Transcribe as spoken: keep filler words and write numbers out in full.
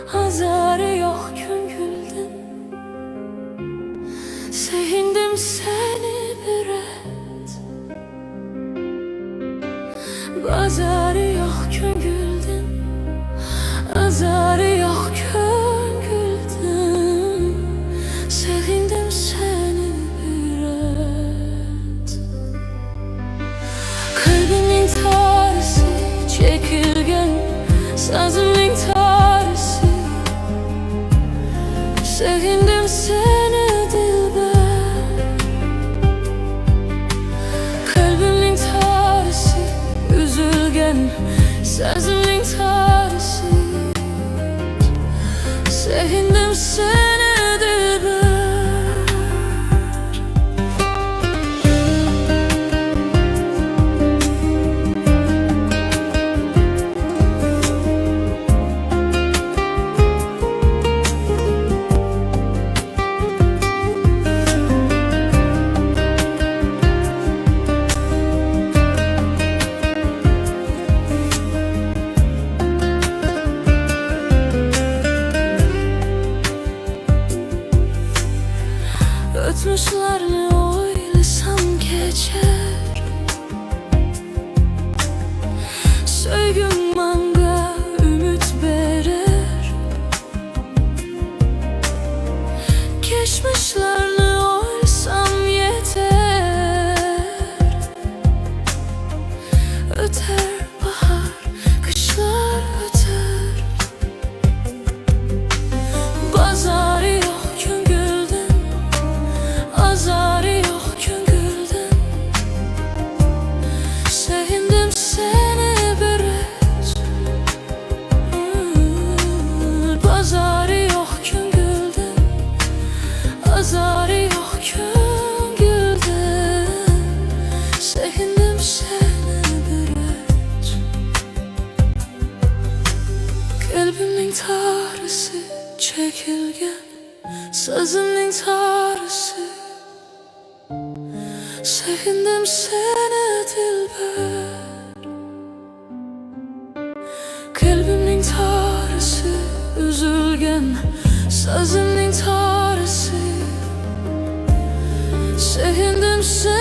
ئازارى يوق كۆڭۈلدىن، سېغىندىم سېنى بىر رەت. بازارى يوق كۆڭۈلدىن، ئازارى يوق كۆڭۈلدىن، سېغىندىم سېنى بىر رەت. قەلبىمنىڭ تارىسى چېكىلگەن، سازىمنىڭ تارىسى، سېغىندىم سېنى دىلبەر. قەلبىمنىڭ تارىسى ئۈزۈلگەن، سازىمنىڭ تارىسى، سېغىندىم سېنى دىلبەر. ئۆتمۈشلەرنى ئويلىسام كېچەر، سۆيگۈڭ ماڭا ئۈمىد بېرەر. كەچمىشلەرنى ئويلىسام يېتەر، ئۆتەر باھار، قىشلار ئۆتەر. بازارى يوق كۆڭۈلدىن، ئازارى يوق كۆڭۈلدىن، سېغىندىم سېنى بىر رەت. بازارى يوق كۆڭۈلدىن، ئازارى يوق كۆڭۈلدىن، سېغىندىم سېنى بىر رەت. قەلبىمنىڭ تارىسى چېكىلگەن، سازىمنىڭ تارىسى، سېغىندىم سېنى دىلبەر. قەلبىمنىڭ تارىسى ئۈزۈلگەن، سازىمنىڭ تارىسى، سېغىندىم سېنى